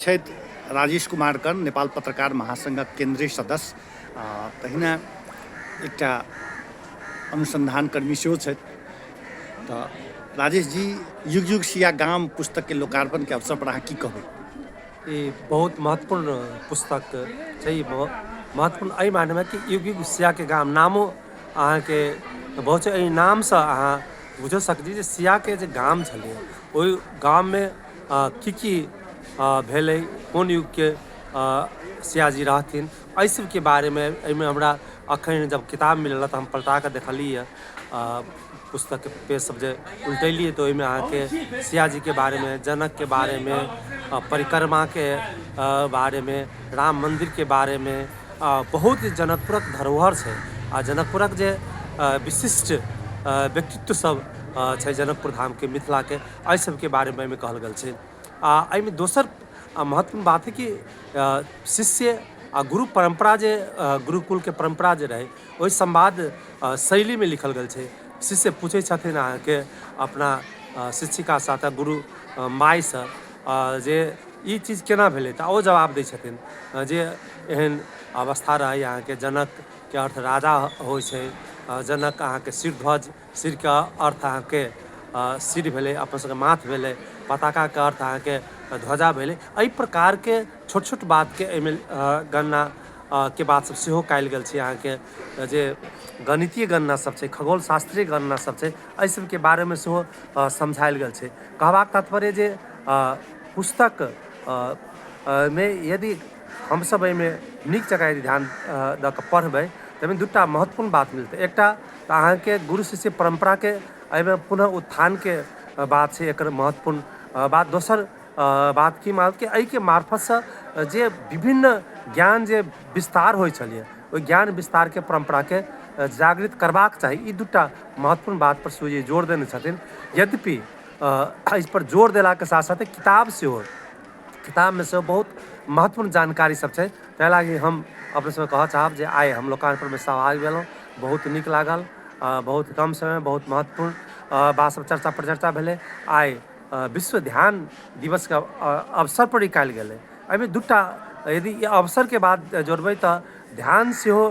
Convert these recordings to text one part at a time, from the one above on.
छथि राजेश कुमार कर्ण, नेपाल पत्रकार महासंघक केन्द्रीय सदस्य, तहिना एकटा अनुसन्धान कर्मी सेहो छथि। तऽ राजेश जी, युग युग सिया गाम पुस्तकके लोकार्पणके अवसर पर अहाँ की कहबै? ई बहुत महत्वपूर्ण पुस्तक छै। ई महत्वपूर्ण एहि मानेमे कि युग युग सियाके गाम नामो अहाँके बहुत छै। एहि नामसँ अहाँ बुझि सकै छी जे सियाके जे गाम छलै, ओहि गाममे की की भेलै, कोन युगके सियाजी रहथिन, एहि सबके बारेमे एहिमे हमरा अखन जब किताब मिलल तऽ हम पलटा कऽ देखलियै, पुस्तकके पेज सब जे उलटेलियै तऽ ओहिमे अहाँके सियाजीके बारेमे, जनकके बारेमे, परिक्रमाके बारेमे, राम मन्दिरके बारेमे, बहुत जनकपुरक धरोहर छै आ जनकपुरक जे विशिष्ट व्यक्तित्व सब छै जनकपुर धामके, मिथिलाके, एहि सबके बारेमे एहिमे कहल गेल छै। आ एहिमे दोसर महत्वपूर्ण बात है कि शिष्य आ गुरु परम्परा जे गुरुकुलके परम्परा जे रहै, ओहि संवाद शैलीमे लिखल गेल छै। शिष्य पूछै छथिन अहाँके अपना शिक्षिका साथ गुरु मायसँ जे ई चीज केना भेलै, तऽ ओ जवाब दै छथिन जे एहन अवस्था रहै अहाँके, जनकके अर्थ राजा होइ छै, जनक अहाँके सिरध्वज, सिरके अर्थ अहाँके सिर भेलै, अपन सबके माथ भेलै, पताकाके अर्थ अहाँके ध्वजा भेलै। एहि प्रकारके छोट छोट बातके एहिमे गणना के बात सब सेहो कयल गेल छै। अहाँके जे गणितीय गणना सब छै, खगोल शास्त्रीय गणना सब छै, एहि सबके बारेमे सेहो समझायल गेल छै। कहबाक तात्पर्य जे पुस्तक मे यदि हमसब एहिमे नीक जकाँ यदि ध्यान दऽ कऽ पढ़बै तऽ एहिमे दूटा महत्वपूर्ण बात मिलतै। एकटा तऽ अहाँके गुरु शिष्य परम्पराके एहिमे पुनः उत्थानके बात छै, एकर महत्वपूर्ण बात। दोसर बात की मानत कि एहिके मार्फतसँ जे विभिन्न ज्ञान जे विस्तार होइ छलैए, ओहि ज्ञान विस्तारके परम्पराके जागृत करबाक चाही। ई दूटा महत्वपूर्ण बात पर सूर्य जोर देने छथिन। यद्यपि एहि पर जोर देलाके साथ साथ किताब सेहो, किताबमे सेहो बहुत महत्वपूर्ण जानकारी सब छै। ताहि लागि हम अपने सबके कहऽ चाहब जे आइ हम लोकार्पणमे सहभागी भेलहुँ, बहुत नीक लागल। बहुत कम समयमे बहुत महत्वपूर्ण बात सब चर्चा परिचर्चा भेलै। आइ विश्व ध्यान दिवसके अवसर पर ई कयल गेलै। एहिमे दूटा यदि ई अवसरके बात जोड़बै तऽ ध्यान सेहो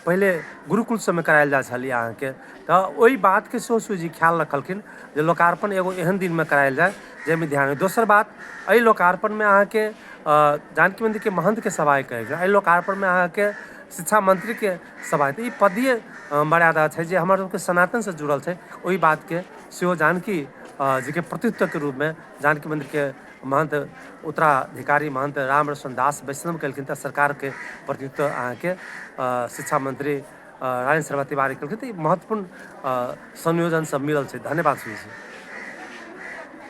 पहिले गुरुकुल सबमे करायल जाइ छलै अहाँके, तऽ ओहि बातके सेहो सूर्यजी ख्याल रखलखिन जे लोकार्पण एगो एहन दिनमे करायल जाय जाहिमे ध्यान। दोसर बात, एहि लोकार्पणमे अहाँके जानकी मन्दिरके महन्थके सभा कहै छै, एहि लोकार्पणमे अहाँके शिक्षा मन्त्रीके सभा, तऽ ई पदीय मर्यादा छै जे हमर सबके सनातनसँ जुड़ल छै। ओहि बातके सेहो जानकी जीके प्रतित्वके रूपमे जानकी मन्दिरके महन्थ उत्तराधिकारी महन्थ राम रोशन दास वैष्णव केलखिन, तऽ सरकारके प्रतिनिधित्व अहाँके शिक्षा मन्त्री राजेन्द्र शर्मा तिवारी केलखिन। तऽ ई महत्वपूर्ण संयोजन सब मिलल छै। धन्यवाद सुनील जी।